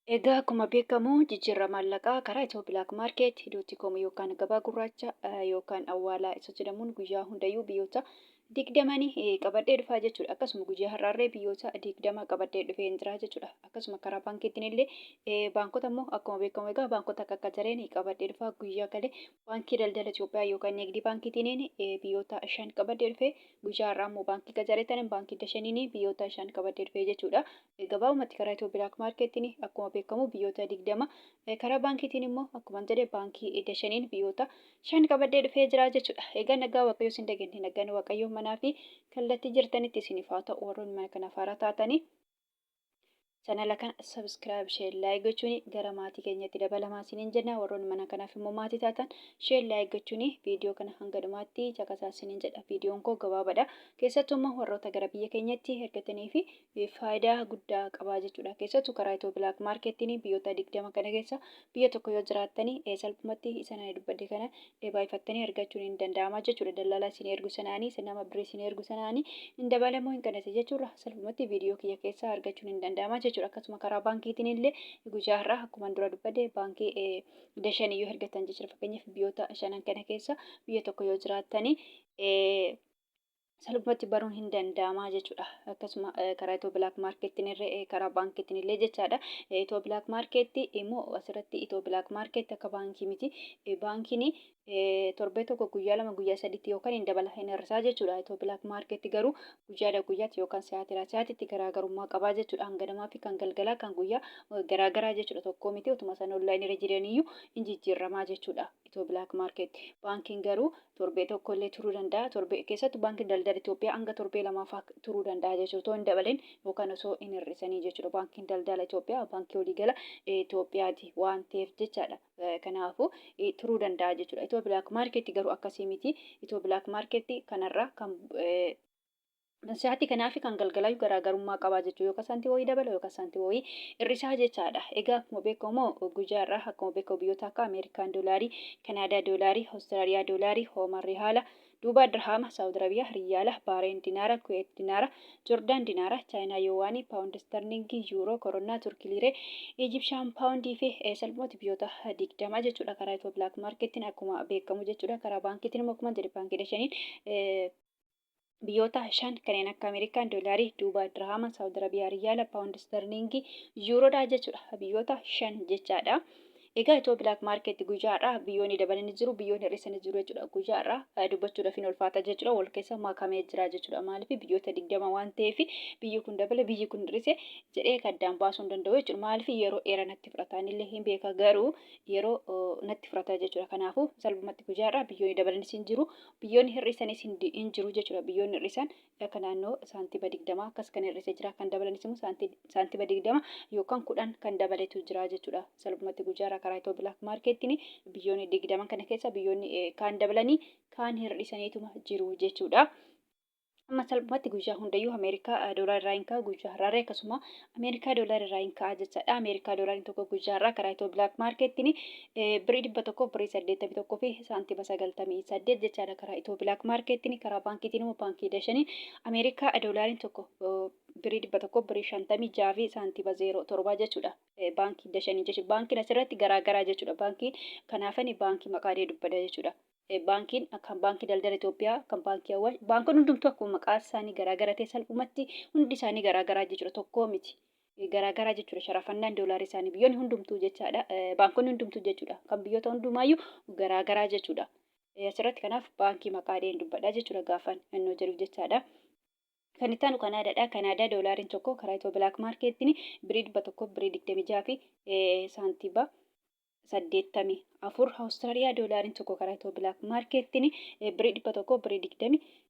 Egaa akkuma beekamu jijjiirraa maallaqaa karaa Itiyoo Black Market dot com yookaan gabaa gurraacha yookaan awwaalaa isa jedhamuun guyyaa hundayyuu biyyoota digdamani qabadhee dhufaa jechuudha. Akkasuma guyyaa har'aarree biyyoota 20 qabadhee dhufee hin jira jechuudha. Akkasuma karaa baankiitiin illee baankota immoo akkuma beekamu egaa baankota akka akka jareen qabadhee dhufaa guyyaa kalee baankii daldala Itoophiyaa yookaan Nigdi baankiitiin biyyoota 5 qabadhee dhufee guyyaa har'aa immoo baankii qajareetan baankii dashaniin biyyoota 5 qabadhee dhufee jechuudha. Gabaabumatti karaa Itiyoo Black Markettiin akkuma beekamu biyyoota 20, karaa baankiitiin immoo akkuma jedhe baankii Dashaniin biyyoota 5 qabadhee dhufee jira jechuudha. Egaa nagaa Waaqayyoo isin daganne, nagaan Waaqayyoo manaa fi kallattii jirtanitti isiniif haa ta'u. Warroonni mana kanaaf haaraa taatanii chanala kana subscribe, share, like gochuun gara maatii keenyatti dabalamaa isiniin jenna. Warroonni mana kanaaf immoo maatii taatan share, like gochuun viidiyoo kana hanga dhumaatti caqasaa isiniin jedha. Viidiyoon koo gabaabadha. Keessattuu immoo warroota gara biyya keenyatti ergatanii fi faayidaa guddaa qabaa jechuudha. Keessattuu karaa Itiyoo Black Markettiin biyyoota 20 kana keessa biyya tokko yoo jiraattanii salphumatti isa ani dubbadhe kana baay'ifattanii argachuun hin danda'ama jechuudha. Dallaalaa isin ergu sanaanii, isa nama birrii isin ergu sanaanii hin dabalamoo hin qannase jechuudha. Salphumatti viidiyoo kiyya keessaa argachuun hin danda'ama jechuudha. Akkasuma karaa baankiitiin illee guyyaa har'aa akkuma dura dubbadhe baankii Dashan yoo ergatan jechuudha. Fakkeenyaaf biyyoota shanan kana keessa biyya tokko yoo jiraattanii salphumatti baruun hin danda'ama jechuudha. Akkasuma karaa Itiyoo Black Markettiin illee karaa baankiitiin illee jechaadha. Itiyoo Black Market immoo asirratti Itiyoo Black Market akka baankii miti. Baankiin torbee tokko, guyyaa 2, guyyaa 3tti yookaan hin dabala hin hir'isaa jechuudha. Itiyoo Black Market garuu guyyaadha guyyaatti yookaan sa'aatiidha sa'aatiitti garaagarummaa qabaa jechuudha. Hanga namaa fi kan galgalaa kan guyyaa garaagaraa jechuudha. Tokko miti, utuma isaan online irra jiraniyyuu hin jijjiirramaa jechuudha. Itiyoo Black Market. Baankiin garuu torbee tokko illee turuu danda'a. Torbee keessattuu baankiin daldala Itoophiyaa hanga torbee 2 fa'aa turuu danda'a jechuudha. Otoo hin dabalin yookaan osoo hin hir'isanii jechuudha. Baankiin daldala Itoophiyaa baankii waliigala Itoophiyaati waan ta'eef jechaadha. Kanaafuu turuu danda'a jechuudha. Itiyoo Black Market garuu akkasii miti. Itiyoo Black Market kanarraa kan sa'aatii kanaa fi kan galgalaayu garaagarummaa qabaa jechuudha. Yookaan saantii wayii dabala yookaan saantii wayii hir'isaa jechaadha. Egaa akkuma beekamu guyyaa irraa akkuma beekamu biyyoota akka Ameerikaan doolaarii, Kanaadaa doolaarii, Awustiraaliyaa doolaarii, Hooman rihaala, Duubaa dirhaama, Saawud Arabiyaa riyaala, Baareen dinaara, Kuweet dinaara, Jordaan dinaara, Chaayinaa yoowaanii, Paawundi Isterlingii, Yuuroo, Koronnaa, Turkii liiree, Ijipshaan paawundii fi salphumatti biyyoota 20 jechuudha. Karaa Itiyoo Black Markettiin akkuma beekamu jechuudha. Karaa baankiitiin immoo akkuma jedhe baankii Dashaniin biyyoota 5 kanneen akka Ameerikaan doolaarii, Duubaa dirhaama, Saawud Arabiyaa riyaala, Paawundi Isterliingii, Yuuroodha jechuudha. Biyyoota 5 jechaadha. Egaa Itiyoo Black Market guyyaa har'aa biyyoonni dabalanii jiru, biyyoonni hir'isanii jiru jechuudha. Guyyaa har'aa dubbachuudhaaf hin ulfaata jechuudha. Wal keessa makamee jira jechuudha. Maaliif biyyoota 20 waan ta'eef biyyi kun dabale biyyi kun hir'ise jedhee addaan baasuu hin danda'u jechuudha. Maaliif yeroo dheeraa natti fudhata anillee hin beeka garuu yeroo natti fudhata jechuudha. Kanaafuu salphumatti guyyaa har'aa biyyoonni dabalanis hin jiru, Biyyoonni hir'isanis hin jiru jechuudha. Biyyoonni hir'isan akka naannoo saantiba 20 akkas kan hir'ise jira. Kan dabalanis immoo saantiba 20 yookaan 10 kan dabaletu jira jechuudha. Salphumatti guyyaarraa karaa Itiyoo Black Markettiin biyyoonni 20 kana keessa biyyoonni kaan dabalanii kaan hir'isaniituma jiru jechuudha. Amma salphumatti guyyaa hundayyuu Ameerikaa doolaara irraa hin ka'a guyyaa har'aarra akkasuma Ameerikaa doolaara irraa hin ka'a jechaadha. Ameerikaa doolaariin tokko guyyaa har'aa karaa Itiyoo Black Markettiin birrii 100 birrii 81 fi saantima 98 jechaadha karaa Itiyoo Black Markettiin. Karaa baankiitiin immoo baankii Dashaniin Ameerikaa doolaariin tokko birrii 100 birrii 56 fi saantima 07 jechuudha. Baankii Dashanii jechuudha. Baankiin asirratti garaagaraa jechuudha. Baankiin kanaafani baankii maqaa dubbada jechuudha. Baankiin kan Baankii Daldala Itoophiyaa, kan Baankii Awaash, baankonni hundumtuu akkuma maqaa isaanii garaagara ta'e salphumatti hundi isaanii garaagaraa jechuudha. Tokkoo miti. Garaagaraa jechuudha. Sharafannaan doolaarii isaanii biyyoonni hundumtuu jechaadha. Baankonni hundumtuu jechuudha. Kan biyyoota hundumaayyuu garaagaraa jechuudha. Asirratti kanaaf baankii maqaa dheen dubbadha jechuudha gaafan innoo jedhu jechaadha. Kan itti aanu Kanaadaadha. Kanaadaa doolaariin tokko karaa Itiyoo Black Markettiin birrii 100 birrii 26 fi saantiba 84. Awustiraaliyaa doolaariin tokko karaa Itiyoo Black Markettiin birrii 100 birrii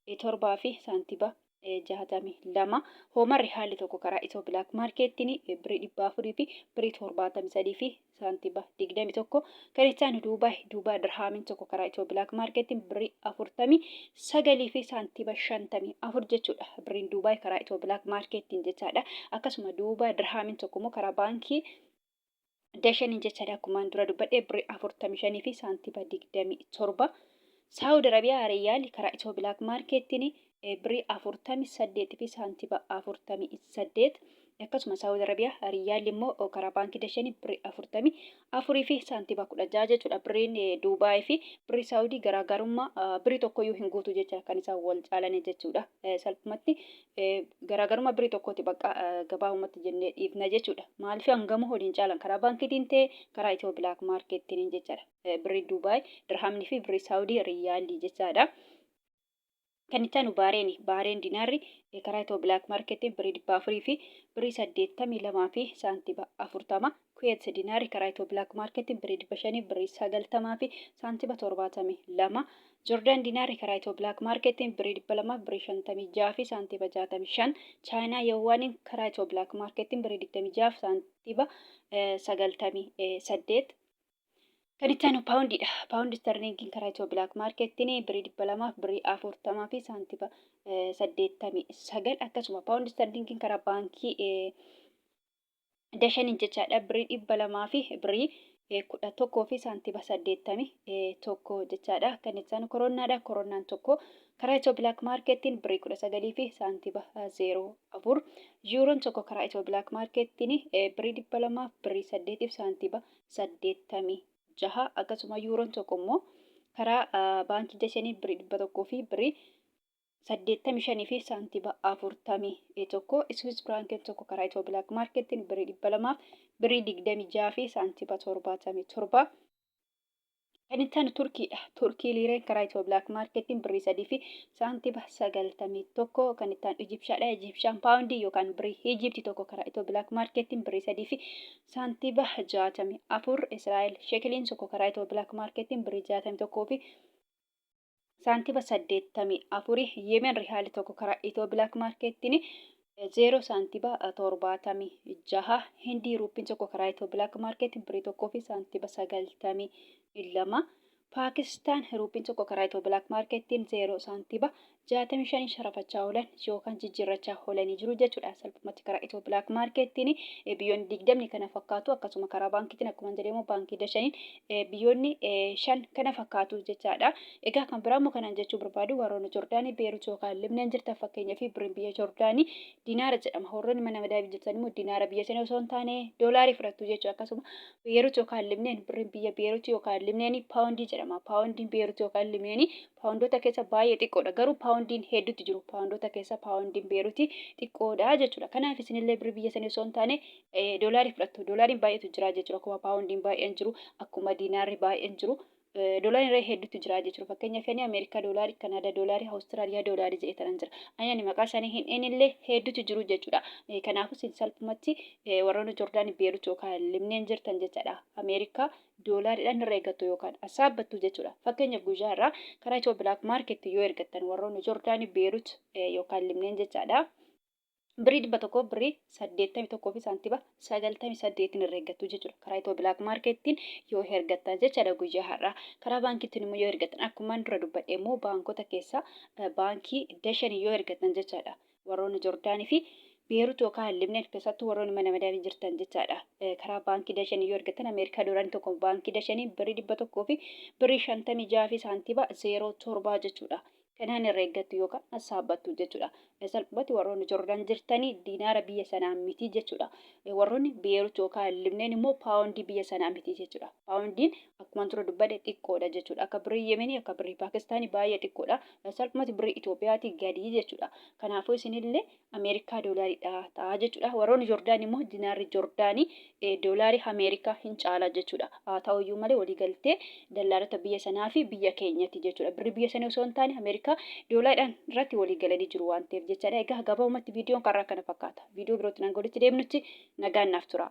27 fi saantiba 62. Hoomarri haalli tokko karaa Itiyoo Black Markettiin birrii 400 fi birrii 73 fi saantiba 21. Kan itti aanu Duubaay, Duubaa dirhaamiin tokko karaa Itiyoo Black Markettiin birrii 49 fi saantiba 54 jechuudha. Birriin Duubaay karaa Itiyoo Black Markettiin jechaadha. Akkasuma Duubaa dirhaamiin tokko immoo karaa baankii Dashaniin jechaadha akkumaan dura dubbadhe birrii 45 fi saantiba 27. Saawud Arabiyaa Riyaali karaa Itiyoo Black Markettiin birrii 48 fi saantiba 48. Akkasuma Saawud Arabiyaa Riyyaalli immoo karaa baankii Dashanii birrii 44 fi saantima 16 jechuudha. Birriin Duubaayii fi birrii Saawudii garaagarummaa birrii tokkoyyuu hin guutu jecha kan isaan wal caalanii jechuudha. Salphumatti garaagarummaa birrii tokkooti bakka gabaabumatti jennee dhiifna jechuudha. Maaliif hangamuu waliin caalan karaa baankiitiin ta'e karaa Itiyoo Bilaak Maarkeettiin jechaadha. Birrii Duubaay, dirhamni fi birrii Saawudii Riyyaalli jechaadha. Kan itti aanu Baareeni. Baareen dinaarri karaa Itiyoo Bilaak Maarkeettiin birrii 400 fi birrii 82 fi saantima 40. Kuweet dinaarri karaa Itiyoo Bilaak Maarkeettiin birrii 500 birrii 90 fi saantima 72. Jordaan dinaarri karaa Itiyoo Bilaak Maarkeettiin birrii 200 birrii 56 fi saantima 65. Chaayinaa Yawwaaniin karaa Itiyoo Bilaak Maarkeettiin birrii 26 fi saantima 98. Kan itti aanu paawundiidha. Paawundi istarliingiin karaa Itiyoo Bilaak Maarkeettiin birrii 200 fi birrii 40 fi saantima 89 akkasuma paawundi istarliingiin karaa baankii Dashaniin jechaadha birrii 200 fi birrii 11 fi saantima 81 jechaadha. Kan itti aanu koronnaadha. Koronnaan tokko karaa Itiyoo Bilaak Maarkeettiin birrii 19 fi saantima 04. Yuuroon tokko karaa Itiyoo Bilaak Maarkeettiin birrii 200 fi birrii 8 fi saantima 86 akkasuma yuuroon tokko immoo karaa baankii Dashanii birrii 100 fi birrii 85 fi saantima 41. Swiss Franken tokko karaa Itiyoo Bilaak Maarkeettiin birrii 200 birrii 26 fi saantima 77. Kan itti aanu Turkiidha. Turkii liireen karaa Itiyoo Bilaak Maarkeettiin birrii 3 fi saantima 91. Kan itti aanu Ijipshaadha. Ijipshaan paawundii yookaan birrii Ijipti tokko karaa Itiyoo Bilaak Maarkeettiin birrii 3 fi saantima 64. Israa'el shekiliin tokko karaa Itiyoo Bilaak Maarkeettiin birrii 61 fi saantima 84. Yemen rihaali tokko karaa Itiyoo Bilaak Maarkeettiin 0 saantima 76. Hindii ruuppiin tokko karaa Itiyoo Bilaak Maarkeettiin birrii 1 fi saantima 92. Paakistaan ruuppiin tokko karaa Itiyoo Bilaak Maarkeettiin 0 saantima 65 sharafachaa oolan yookaan jijjiirrachaa oolanii jiru jechuudha. Salphumatti karaa Itiyoo Bilaak Maarkeettiin biyyoonni 20 kana fakkaatu akkasuma karaa baankiitiin akkuma jedhamu baankii Dashaniin biyyoonni 5 kana fakkaatu jechaadha. Egaa kan biraa immoo kanaan jechuu barbaadu warroonni Jordaanii, Beerut yookaan Libnaan jirtan fakkeenyaa fi birriin biyya Jordaanii dinaara jedhama. Warroonni mana madaamii jirtan immoo dinaara biyya sanii osoo hin taane doolaarii fudhattu jechuudha. Akkasuma Beerut yookaan Libnaan birriin biyya Beerut yookaan Libnaanii paawundii jedhama. Paawundiin Beerut yookaan Libnaanii paawundoota keessa baay'ee xiqqoodha. Garuu paawundiin hedduutu jiru. Paawundoota keessa paawundiin Beerutii xiqqoodha jechuudha. Kanaaf isinillee birrii biyya sanii osoo hin taane doolaarii fudhattu. Doolaariin baay'eetu jira jechuudha. Akkuma paawundiin baay'een jiru, akkuma dinaarri baay'een jiru. Doolaariin irra hedduutu jira jechuudha. Fakkeenyaaf ani Ameerikaa doolaarii, Kanaadaa doolaarii, Awustiraaliyaa doolaarii jedhee tanan jira. Ani ani maqaa isaanii hin eenyillee hedduutu jiru jechuudha. Kanaafuu isin salphumatti warroonni Joordaanii, Beerut yookaan Libneen jirtan jechaadha. Ameerikaa doolaariidhaan irra eeggattu yookaan assaabbattu jechuudha. Fakkeenyaaf guyyaa irraa karaa Itiyoo Bilaak Maarkeetti yoo ergattan warroonni Joordaanii, Beerut yookaan Libneen jechaadha. Birrii 100 birrii 81 fi saantima 98 irra eeggattu jechuudha. Karaa Itiyoo Bilaak Maarkeettiin yoo ergattan jechaadha guyyaa har'aa. Karaa baankiitiin immoo yoo ergattan akkumaan dura dubbadhe immoo baankota keessaa baankii Dashan yoo ergattan jechaadha. Warroonni Jordaanii fi Beerut yookaan Libneen keessattuu warroonni mana madaamii jirtan jechaadha. Karaa baankii Dashan yoo ergattan Ameerikaa doolaarri tokko baankii Dashanii birrii 100 fi birrii 56 fi saantima 07 jechuudha. Kanaan irra eeggattu yookaan sassaabbattu jechuudha. Salphumatti warroonni Jordaan jirtanii diinaara biyya sanaa miti jechuudha. Warroonni Beerut yookaan Libneen immoo paawundii biyya sanaa miti jechuudha. Paawundiin akkuma dura dubbadhe xiqqoodha jechuudha. Akka birrii Yemenii akka birrii Paakistaanii baay'ee xiqqoodha. Salphumatti birrii Itoophiyaatii gadi jechuudha. Kanaafuu isinillee Ameerikaa doolaariidha ta'a jechuudha. Warroonni Jordaan immoo dinaarri Jordaanii doolaarii Ameerikaa hin caala jechuudha. Haa ta'uyyuu malee waliigaltee dallaalota biyya sanaa fi biyya keenyatti jechuudha. Birri biyya sanii osoo hin taane Ameerikaa doolaariidhaan irratti waliigalanii jiru waan ta'eef jechaadha. Egaa gabaabumatti viidiyoon karraa kana fakkaata. Viidiyoo birootti nan walitti deemnutti nagaan naaf tura.